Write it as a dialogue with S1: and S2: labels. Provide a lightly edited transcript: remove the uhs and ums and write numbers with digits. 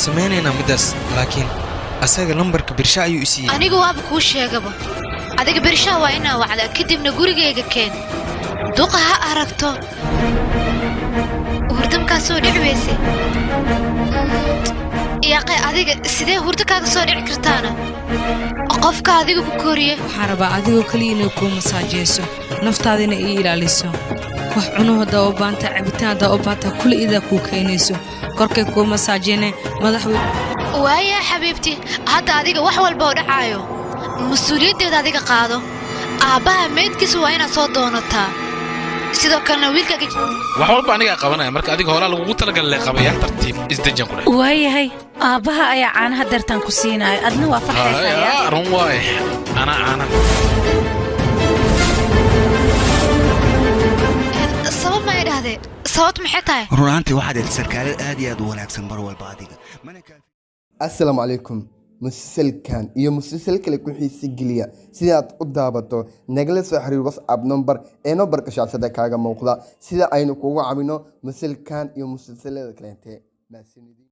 S1: Samaynaynaa middaas, laakiin asaga lambarka Birsha ayuu i siiyey.
S2: Anigu waaba kuu sheegaba, adiga Birshaha waa inaa wacdaa, kadibna gurigayga keen. Duqa ha aragto hurdamkaa soo dhici weyse. Yaaqe, adiga sidee hurdo kaaga soo dhici kartaana qofka adiga ku koriye?
S3: Waxaan rabaa adigoo keliya inay kuu masaajeyso, naftaadina ii ilaaliso. Wax cuno haddaa u baanta, cabitaan haddaa u baanta, kule idaa kuu keenayso, korkay kuu masaajeyne madax.
S2: Waaya xabiibti, hadda adiga wax walba oo dhacaayo mas-uuliyaddeeda adiga qaado. Aabbaha meydkiisa waa inaad soo doonataa, sidoo kalena wiilkaaga.
S4: Wax walba anigaa qabanaya, marka adiga hoolaa lagugu talagalay qabaya. Tartiib isdejan ku dheh.
S5: Waayahay, aabbaha ayaa caanaha deertaan ku siinaayo, adna waa farxaysaa.
S4: Run waaye, anaa caana.
S2: Sabab ma idhahdee? Sababtu maxay tahay?
S6: Run ahaantii waxaad eed sarkaalad aad iyo aad u wanaagsan mar walba adiga.
S7: Assalaamu calaykum. Musalsalkan iyo musalsal kale ku xiisi geliya sidaad u daabato, nagala soo xiriir WhatsApp number ee numberka shaashada kaaga muuqda, sida aynu kugu cabino musalsalkan iyo musalsalada kaleente. Mahadsanidin.